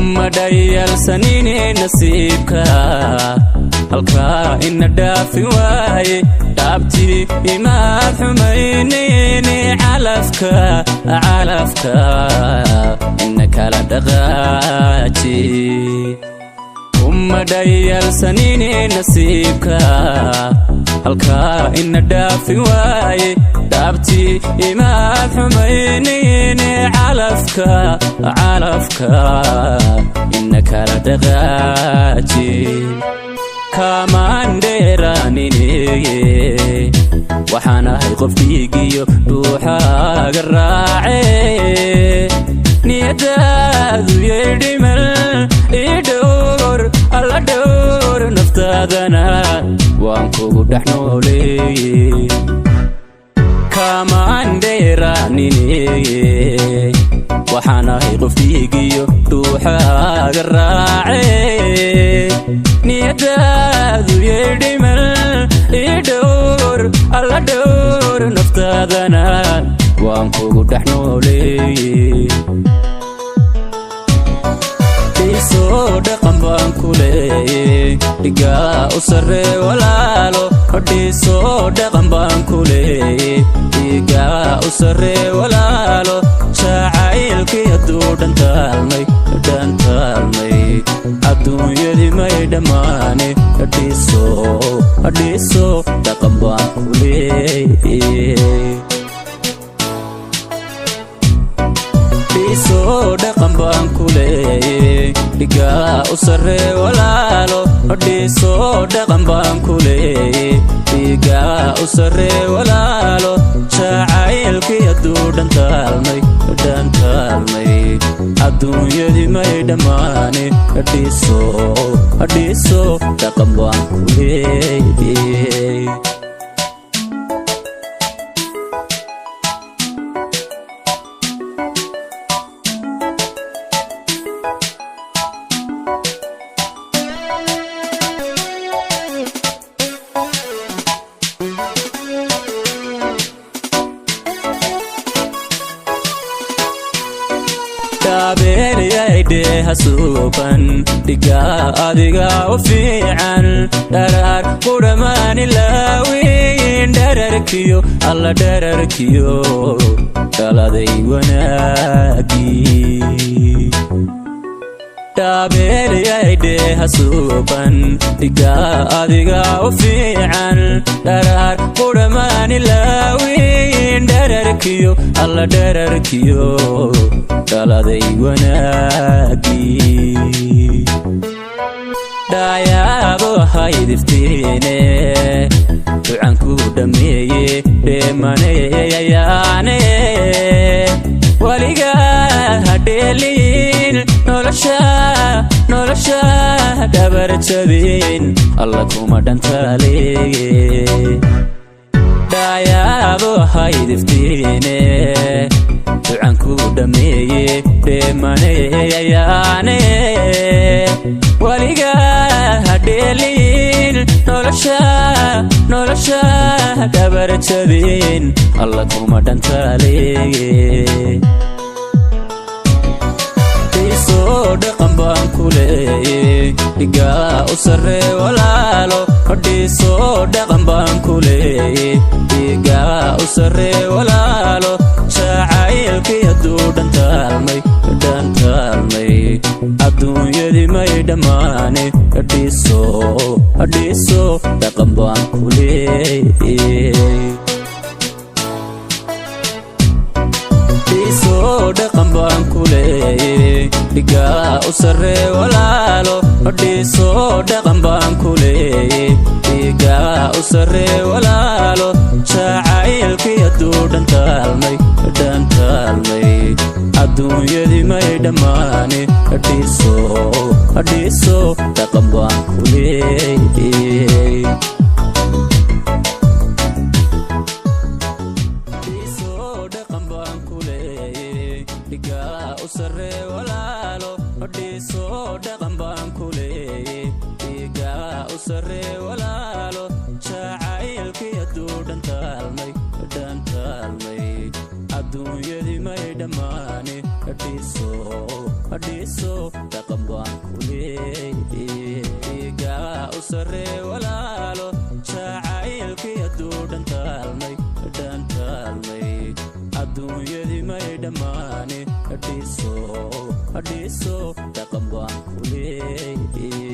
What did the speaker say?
Uma dhayalsanine nasiibka, halkaa ina dhaafi waaye. Dhaabtii imaad xumaynayne, calafka, calafka ina kala dhaqaaji. Uma dhayalsanine nasiibka, halkaa ina dhaafi waaye. Dhaabtii imaad xumaynayne, calafka, calafka ina kala dhaqaaji. Kaamaan dheeraanine, waxaan ahay qof dhiigiyo dhuuxaaga raace. Niyadaadu yeydhimal ii dhowr, alla dhowr naftaadana, waan kugu dhex nooleeye. Kaamaan dheeraanine, waxaan ahay qof dhiigiyo dhuuxaaga raace. Niyadaadu yeydhimal ii dhowr, alla dhowr naftaadana, waan kugu dhex nooleeye. Dhiisoo dhaqan baan ku leeye, dhigaa u sarree walaalo. Dhiisoo dhaqan baan ku leeye, dhigaa u sarree walaalo. Jacaylkii hadduu dhantaalmay, dhantaalmay, adduunyadii may dhammaane. Dhiiso, dhiiso dhaqan baan ku leeye. Dhiisoo dhaqan baan ku leeye, dhigaa u sarree walaalo. Dhiisoo dhaqan baan ku leeye, dhigaa u sarree walaalo. Jacaylkii hadduu dhantaalmay, dhantaalmay, adduunyadii may dhammaane. Dhiiso, dhiiso dhaqan baan ku leeye. Dhaabeelyaydhe hasuuban, dhigaa adiga u fiican. Dharaar qudhamaani laawiin, dhararkiyo alla dhararkiyo dhaladay wanaagii. Dhaabeelyaydhe hasuuban, dhigaa adiga u fiican. Dharaar qudhamaani laawiin, dhararkiyo alla dhararkiyo dhaladay wanaagii. Dhaayaabo haydiftiine, ducanku dhammeeye dheemaneyayaane. Weligaa hadheeliin nolosha, nolosha dhabar jabin, alla kuma dhantaaleeye. Dhaayaabo haydiftiine, ducanku dhammeeye dheemaneyayaane. Weligaa hadheeliin nolosha, nolosha dhabar jabin, alla kuma dhantaaleeye. Dhiisoo dhaqan baan ku leeye, dhigaa u sarree walaalo. Dhiisoo dhaqan baan ku leeye, dhigaa u sarree walaalo. Jacaylkii hadduu dhantaalmay, dhantaalmay, adduunyadii may dhammaane. Dhiiso, dhiiso dhaqan baan ku leeye. Dhiisoo dhaqan baan ku leeye, dhigaa u sarree walaalo. Dhiisoo dhaqan baan ku leeye, dhigaa u sarree walaalo. Jacaylkii hadduu dhantaalmay, dhantaalmay, adduunyadii may dhammaane. Dhiiso, dhiiso dhaqan baan ku leeye. Dhiisoo dhaqan baan ku leeye, dhigaa u sarree walaalo. Dhiisoo dhaqan baan ku leeye, dhigaa u sarree walaalo. Jacaylkii hadduu dhantaalmay, dhantaalmay, adduunyadii may dhammaane. Dhiiso, dhiiso. Dhiso dhaqan baan ku leegaa u sarree walaalo, jacaylkii hadduu dhantaalmay, dhantaalmay, adduunyadii may dhammaane. Dhiso, dhiso dhaqan baan ku leey.